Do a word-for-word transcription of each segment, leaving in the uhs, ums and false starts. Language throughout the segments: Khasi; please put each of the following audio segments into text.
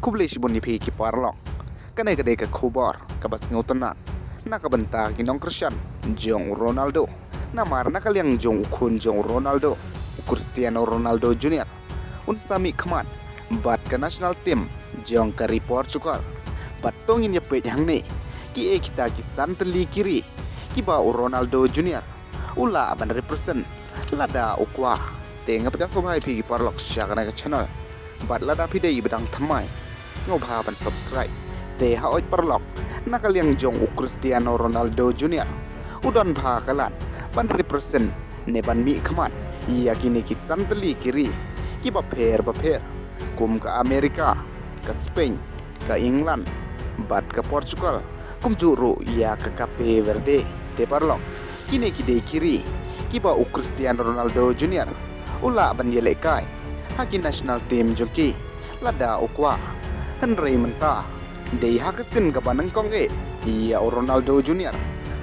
Khublei shibun ïa phi ki paralok. Kane ka dei ka khubor kaba sngewtynnat na ka bynta ki nongkyrshan jong u Ronaldo. Namar na ka liang jong u khun jong u Ronaldo, u Cristiano Ronaldo Junior, un sa mihkhmat bad ka national team jong ka ri Portugal. Bad to ngin ïa peit hangne kiei kita ki san tylli ki ri kiba u Ronaldo Junior u lah ban represent lada u kwah. Te nga pdiang sngewbha ïa phi ki paralok sha kane ka channel. Bad lada phi dei ba dang thymmai, sngewbha ban subscribe. Te hooid paralok, na ka liang jong u Cristiano Ronaldo Junior, u don bha ka lad ban represent ne ban mihkhmat ïa kine ki san tylli ki ri kiba pher bapher, kum ka America, ka Spain, ka England bad ka Portugal, kumjuh ruh ïa ka Cape Verde. Te paralok, kine ki dei ki ri kiba u Cristiano Ronaldo Junior u lah ban ïalehkai ha ki national team jong ki lada u kwah. Hynrei mynta dei ha ka sien kaba nyngkong eh ïa u Ronaldo Junior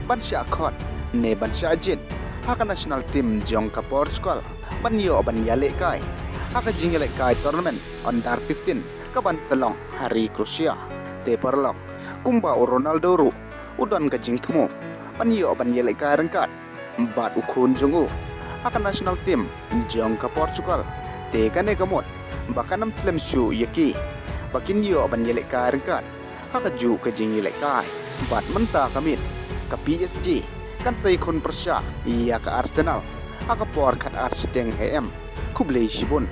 ban shah khot ne ban shah jied ha ka national team jong ka Portugal ban ïoh ban ïalehkai ha ka jingïalehkai tournament under fifteen kaban sa long ha ri Croatia. Te paralok, kumba u Ronaldo ruh u don ka jingthmu ban ïoh ban ïalehkai ryngkat bad u khun jong u ha ka national team jong ka Portugal. Te kane ka mut ba kan ym slem shuh ïa ki ba kin ïoh ban ïalehkai ryngkat ha kajuh ka jingïalehkai. Bad mynta ka miet ka P S G kan sa ïakhun pyrshah ïa ka Arsenal ha ka por khatar shiteng A M. Khublei shibun.